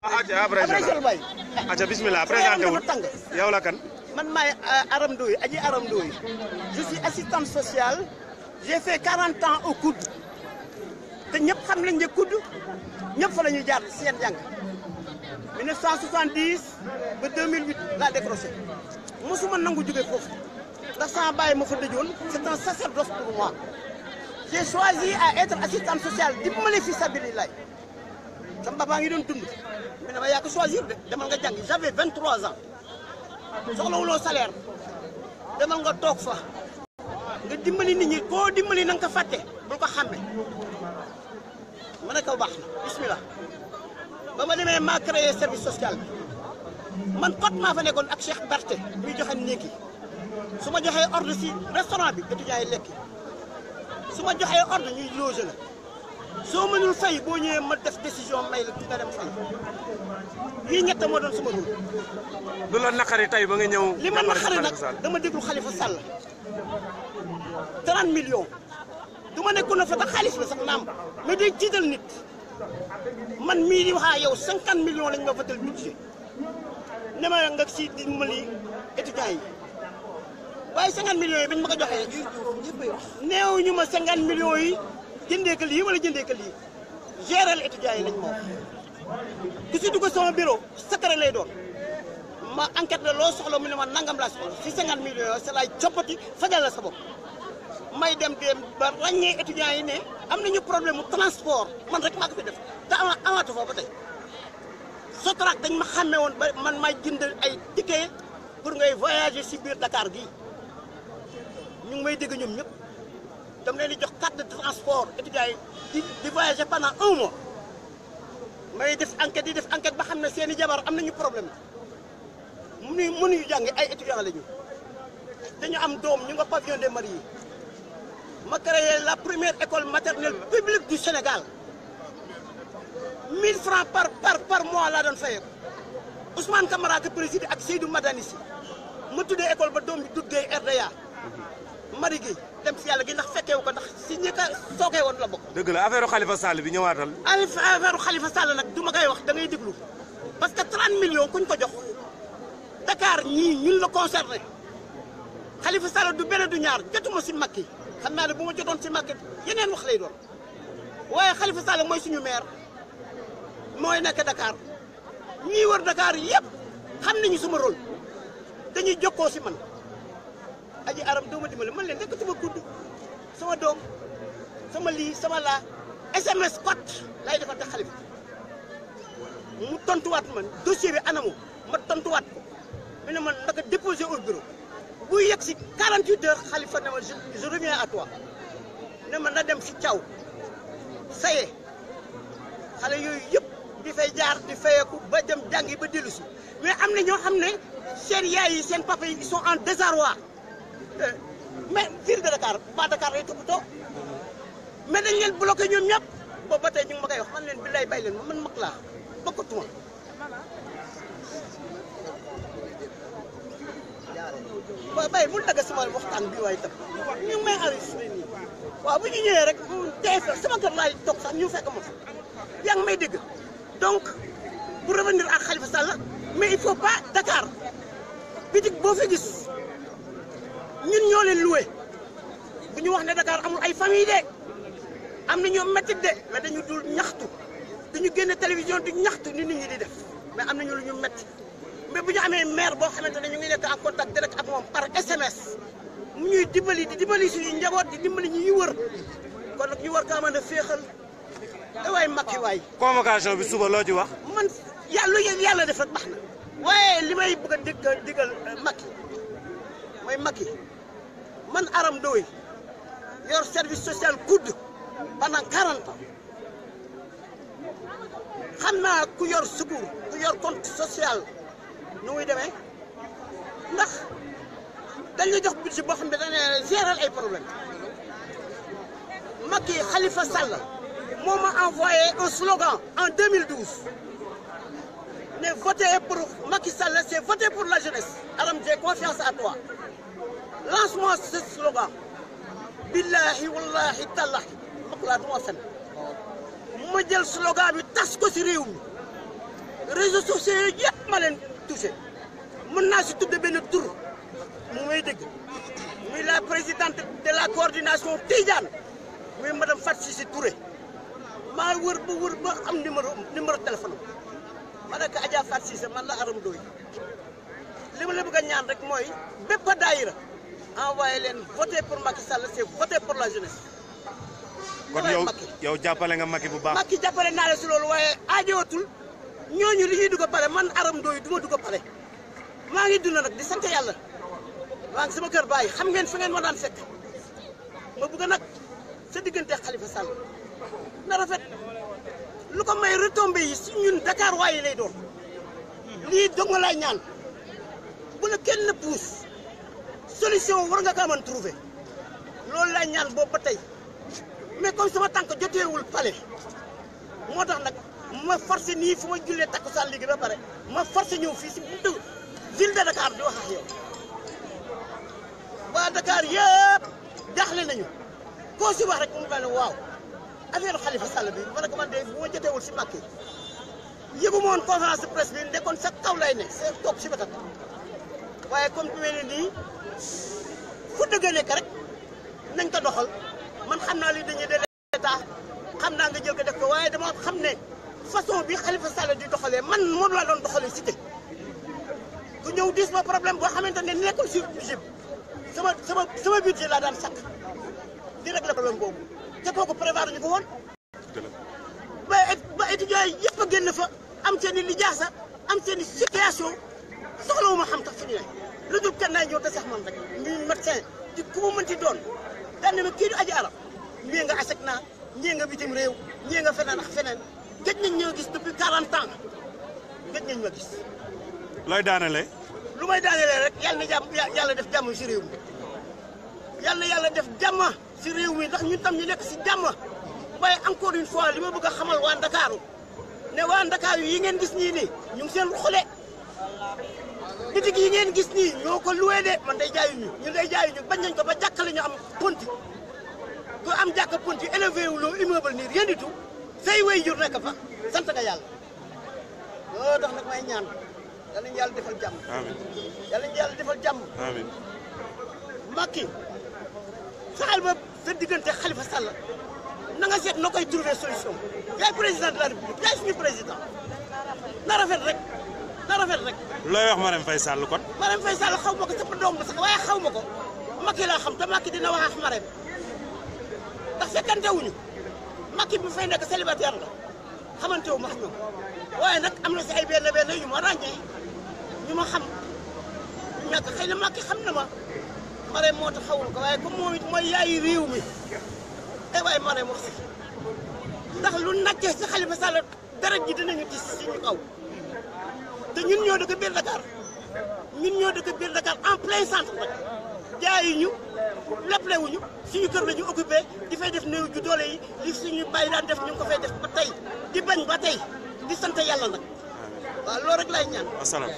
aja bismillah présenté wul yow la kan man maay Aram Ndoye Adji Aram Ndoye je suis assistante sociale j'ai fait 40 ans au COUD te ñëpp xam nañ ne COUD ñëpp fa la ñuy jaar seen jàng 1970 ba 2008 laa décroché mosuma nangu jóge foofu ndax sama baay ma fa dëjoon c'est un sacerdoce pour moi j'ai choisi à être assistante sociale dimbali fi sabilillah sama papa ngi doon dund mais dama yaa ko choisir de demal nga jàngi j'avais 23 ans soxlawuloo salaire demal nga toog fa nga dimbali nit ñi koo dimbali na nga ko fàtte bul ko xàmme ma ne ko baax na bismillah ba ma demee maa créé service social bi man kot maa fa nekkoon ak Cheikh Berté muy joxe néegi su ma joxee ordre si restaurant bi étudiants yi lekki su ma joxee ordre ñuy loger la soo mënul fay boo ñëwee ma def décision may la nga dem fay yii ñett moo doon suma rôle. lu la naqari tey ba nga ñëw. li ma naqari nag dama déglu Khalifa Sall 30 millions du ma nekkoon na fa tax xaalis la sax naam mais day tiital nit man mii di wax ak yow 50 millions lañ ma voté budget ne ma nga si dimbali étudiants yi waaye 50 millions yi bañ ma ko joxee néew ñu ma 50 millions yi. jëndee ka lii wala jëndee ka lii gérer étudiants yi lañ ma wax ku si dugg sama bureau secret lay doon ma enquête la loo soxla mu ne ma nangam laa soxla si 50 millions yooyu c'est laay coppati fajal la sa bopp may dem ba ràññee étudiants yi ne am nañu problème mu transport man rek maa ko fi def te amaatu fa ba tey Sotrac dañ ma xàmmee woon ba man may jënd ay ticket pour ngay voyager si biir Dakar gii ñu ngi may dégg ñoom ñëpp. dama leen di jox carte de transport étudiants yi di voyager pendant 1 mois may def enquête di def enquête ba xam ne seen i jabar am nañu problème mënuñu jàng ay étudiants lañu dañu am doom ñu nga pavillon des mariés ma créé la première école maternelle publique du Sénégal 1000 francs par mois laa doon fayee Ousmane Camara que président ak Seydou Madani si ma tuddee école ba doom bi duggee RDA Marie Gueye dem si yàlla gi ndax fekkeewu ko ndax si ñi ka sookee woon la bokk. dëgg la affaire Khalifa Sall bi ñëwaatal. affaire Khalifa Sall nag du ma koy wax da ngay déglu parce que 30 millions kuñ ko jox Dakar ñii ñun la concerné Khalifa Sall du benn du ñaar jotuma si Macky xam naa ne bu ma jotoon si Macky yeneen wax lay doon waaye Khalifa Sall mooy suñu maire mooy nekk Dakar ñii wër Dakar yëpp xam nañu suma rôle dañuy jokkoo si man. Adji Aram doo ma dimbali man leen nekkatuma gudd sama doom sama lii sama laa SMS code lay defal te Khalifa mu tontuwaat man dossier bi anamu ma tontuwaat ko mu ne man naka déposé au bureau bu yegg si 48 heures Khalifa ne ma je reviens à toi ne ma na dem si Thiaw saye xale yooyu yëpp di fay jaar di fayeeku ba dem jàngi ba dellu si mais am na ñoo xam ne seen yaay yi seen papa yi ils sont en désarroi mais ville de Dakar ba Dakar lay toppatoo mais dañ leen bloqué ñoom ñëpp boobu ba tey ñu ngi ma koy wax man leen billaay bàyyi leen ma man mag laa bokkatuma waaw bàyyi bul dagg sama waxtaan bi waaye tam ñu ngi may enregistré nii waaw bu ñu ñëwee rek TFM sama kër laay toog sax ñu fekk ma fa yaa ngi may dégg donc pour revenir à Khalifa Sall mais il faut pas Dakar bitik boo fi gis ñun ñoo leen loué bu ñu wax ne Dakar amul ay famille de am na ñoo métti de mais dañu dul ñaxtu dañu génne télévision di ñaxtu ni nit ñi di def mais am nañu lu ñu métti mais bu ñu amee maire boo xamante ne ñu ngi nekk en contact direct ak moom par SMS mu ñuy dimbali di dimbali suñuy njaboot di dimbali ñi ñu wër kon nag ñu war kaa mën a féexal waay Macky waay. convocation bi suba loo ci wax. man yàlla def rek baax na waaye li may bëgg a digal Macky mooy Macky man Aram Ndoye yor service social COUD pendant 40 ans xam naa ku yor secours ku yor compte social nu muy demee ndax dañ la jox budget boo xam ne dañ ne gérer ay problème Macky Khalifa Sall moo ma envoyé un slogan en 2012 ne voter pour Macky Sall c'est voter pour la jeunesse Aram j'ai confiance à toi lance-moi ce slogan billahi wallahi tallahi mak laa duma fen ma jël slogan bi tas ko si réew mi réseaux sociaux yëpp ma leen touché mën naa si tudde benn tur mu may dégg muy la présidente de la coordination Tidiane muy madame Fatou Cissé Touré maa wër ba am numéro téléphone ma ne ko Adja Fatou Cissé man la Aram Ndoye li ma la bëgg a ñaan rek mooy bépp daayira envoyé leen voter pour Macky Sall c'est voter pour la jeunesse. kon yow jàppale nga Macky bu baax. Macky jàppale naa la si loolu waaye aajowatul ñooñu li ñuy dugg pare man Aram Ndoye du ma dugg pare maa ngi dund nag di sant yàlla maa ngi sama kër baay xam ngeen fi ngeen ma daan fekk ma bëgg nag sa diggante Khalifa Sall na rafet lu ko may retombé yi si ñun Dakar waaye lay doon lii dong nga lay ñaan bu la kenn puus solution war nga ko mën trouver loolu lay ñaan boobu ba tey mais comme sama tànk joteewul palais moo tax nag ma forcé nii fu ma jullee takkusaan léegi ba pare ma forcé ñëw fii si buntu ville de Dakar di wax ak yow waa Dakar yëpp jaaxle nañu koo si wax rek mu mel ne waaw affaire Khalifa Sall bi ma ne ko man de bu ma joteewul si Macky yëgu ma woon conférence de presse bi nekkoon sa kaw lay ne c'est toog si bëtam waaye comme bi mel nii fu dëgg nekk rek nañ ko doxal man xam naa li dañuy de l'état xam naa nga jël ko def ko waaye dama xam ne façon bi Khalifa Sall di doxalee man moom laa doon doxalee cité ku ñëw dis ma problème boo xamante ne nekkul sur budget sama budget laa daan sakk di régler problème boobu te kooku prévoir ñu ko woon ba étudiants yi yëpp a génn fa am seen i lijaasa am seen i situation soxlawu ma xam tax fi ñu ne lu dul kenn naa ñëw te sax man rek muy médecin di ku mu mënti doon daan ne ma kii du Adji Arame ñii nga asek naa ñii nga bitim réew ñii nga feneen ak feneen gëj nañ ñoo gis depuis 40 ans gëj nañ ma gis. looy daanale. lu may daanelee rek yàlla def jàmm si réew mi yàlla def jàmm si réew mi ndax ñun tam ñu nekk si jàmm waaye encore une fois li ma bëgg a xamal waa Ndakaaru ne waa Ndakaaru yi ngeen gis nii ñu ngi seen xule bitig yi ngeen gis nii ñoo ko loué de man day jaayuñu ñun day jaayuñu bañ nañ ko ba jàkkale ñu am ponti ku am jàkka ponti élevé wu loo immeuble nii rien du tout say way jur nekk fa sant nga yàlla loolu tax nag may ñaan yàlla ñu yàlla defal jàmm. amiin yàlla ñu yàlla defal jàmm. amiin. Macky saxal ba sa diggante Khalifa Sall na nga seet noo koy trouver solution yaay président de la République yaay suñu président na rafet rek. na rafet rek. looy wax Marème Faye Sall kon. Marème Faye Sall xaw ma ko sa doom la sax waaye xaw ma ko Macky laa xam te Macky dina wax ak Marème ndax fekkante wuñu Macky bi fay nekk célibataire la xamante wu ma ak ñoom waaye nag am na si ay benn yu ma ràññee ñu ma xam ñu ñàkk xëy na Macky xam na ma Marème moo tax xawul ko waaye comme moom it mooy yaayi réew mi waaye Marème wax si ndax lu nàccee si Khalifa Sall deret ji dinañu gis si ñu kaw. te ñun ñoo dëkk biir Dakar en plein centre nag jaayuñu leblewuñu suñu kër la ñu occupé di fay def néew ju doole yi li suñu bàyyi daan def ñu ngi ko fay def ba tey di bañ ba tey di sant yàlla nag waaw loolu rek laay ñaan. asalaam.